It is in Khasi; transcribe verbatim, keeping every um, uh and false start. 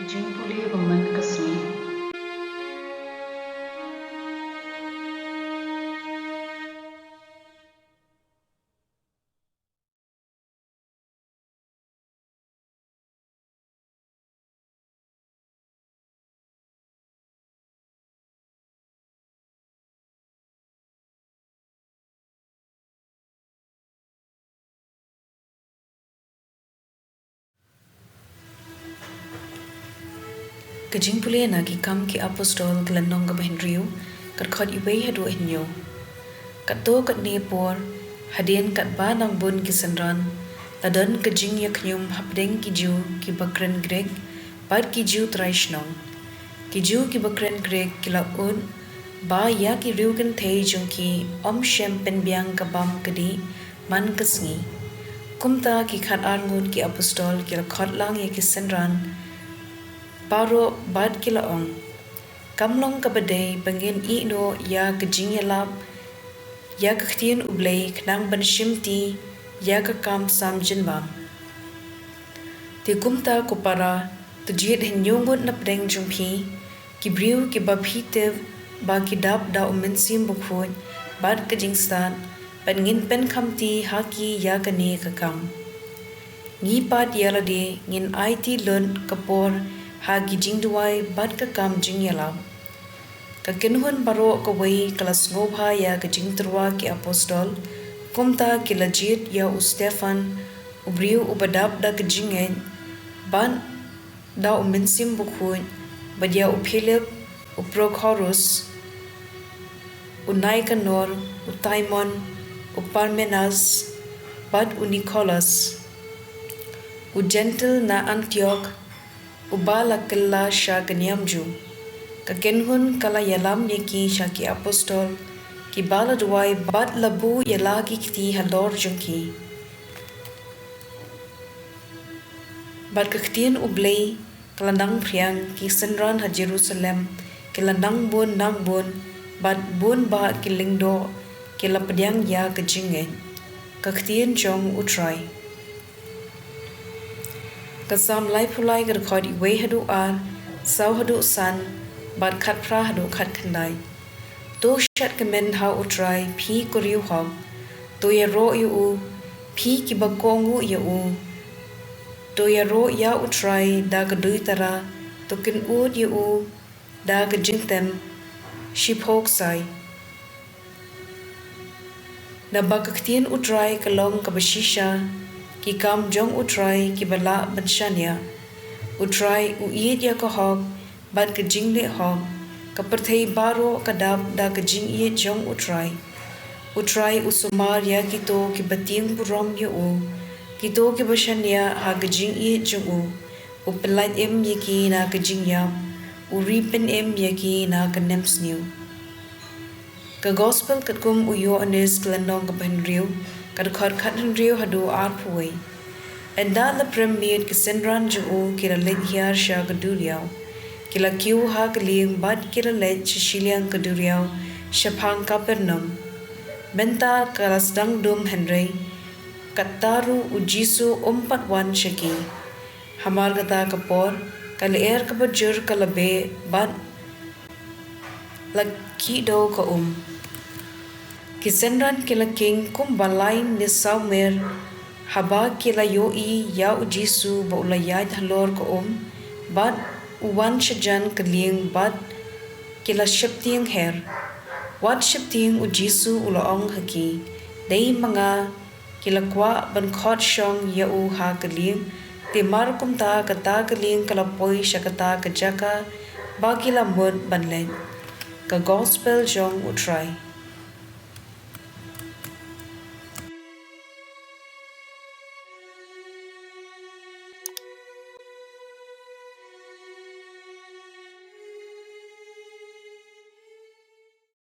Jingpule ba man ka sngi. Ka jingpule na Ki Kam ki Apostol, ka lynnong kaba hynriew, ka dkhot wei haduh hynñiew. Katto katne por, hadien katba nang bun ki synran, la don ka jingïakhñium hapdeng ki Jiw kiba kren Grik bad ki Jiw trai shnong. Ki Jiw kiba kren Grik ki la ud ba ïa ki riewkynthei jong ki ym shym pynbiang ka bam ka dih man ka sngi. Kumta ki khatar ngut ki apostol ki la khot lang ïa ki synran baroh bad ki la ong, kam long kaba dei ba ngin ïehnoh ïa ka jingïalap ïa ka ktien U Blei khnang ban shimti ïa ka kam sam jingbam. Te kumta ko para, to jied hynñiew ngut napdeng jong phi, ki briew kiba phi tip ba ki dap da U Mynsiem Bakhuid bad ka jingstad, bad ngin pynkhamti ha ki ïa kane ka kam. Ngi pat ïa lade ngin aiti lut ka por ha ki jingduwai bad ka kam jingïalap. Ka kynhun baroh kawei ka la sngewbha ïa ka jingtyrwa ki apostol, kumta ki la jied ïa u Stephan, u briew uba dap da ka jingngeit bad da U Mynsiem Bakhuid, bad ïa u Philip, u Prokhorus, u Nikanor, u Timon, u Parmenas, bad u Nikolas, u Jentil na Antiok, uba la kylla sha ka niam Jiw. Ka kynhun ka la ïalam ïa ki sha ki apostol, kiba la duwai bad la buh ïa la ki kti halor jong ki. Bad ka ktien U Blei ka la nang phriang, ki synran ha Jerusalem ki la nang bun nang bun, bad bun bah ki lyngdoh ki la pdiang ïa ka jingngeit. Ka ktien jong U Trai. Ka Salm laiphew lai, ka dkhot wei haduh ar, saw haduh san, bad khatphra haduh khatkhyndai. To shad kmen ha U Trai, phi ko riew hok. To ïaroh ïa u, phi kiba kohnguh ïa u. To ïaroh ïa U Trai da ka duitara, to kynud ïa u da ka jingtem shiphew ksai. Naba ka ktien U Trai ka long kaba shisha, ki kam jong U Trai kiba lah ban shaniah. U Trai u ïeit ïa ka hok bad ka jingleh hok, ka pyrthei baroh ka dap da ka jingïeit jong U Trai. U Trai u sumar ïa kito kiba tieng burom ïa u, kito kiba shaniah ha ka jingïeit jong u. U pyllait im ïa ki na ka jingïap, u ri pynim ïa ki na ka nemsniew. Ka Gospel katkum u Ïoannis, ka lynnong kaba hynriew, ka dkhot khathynriew haduh arphew wei. Ynda la prem miet, ki synran jong u ki la leit hiar sha ka duriaw. Ki la kiew ha ka lieng bad ki la leit sha shiliang ka duriaw, shaphang Kapernaum. Mynta ka la sdang dum, hynrei katta ruh U Jisu um pat wan sha ki. Hamar kata ka por, ka lyer kaba jur ka la beh bad la khih dew ka um. Ki synran ki la kheiñ kumba lai ne saw mer, haba ki la ïohi ïa U Jisu ba u la ïaid halor ka um, bad u wan shajan ka lieng, bad ki la sheptieng her. Wat sheptieng, U Jisu u la ong ha ki. Dei ma nga, ki la kwah ban khot shong ïa u ha ka lieng, te mar kumta kata ka lieng ka la poi sha kata ka jaka ba ki la mut ban leit. Ka Gospel jong U Trai.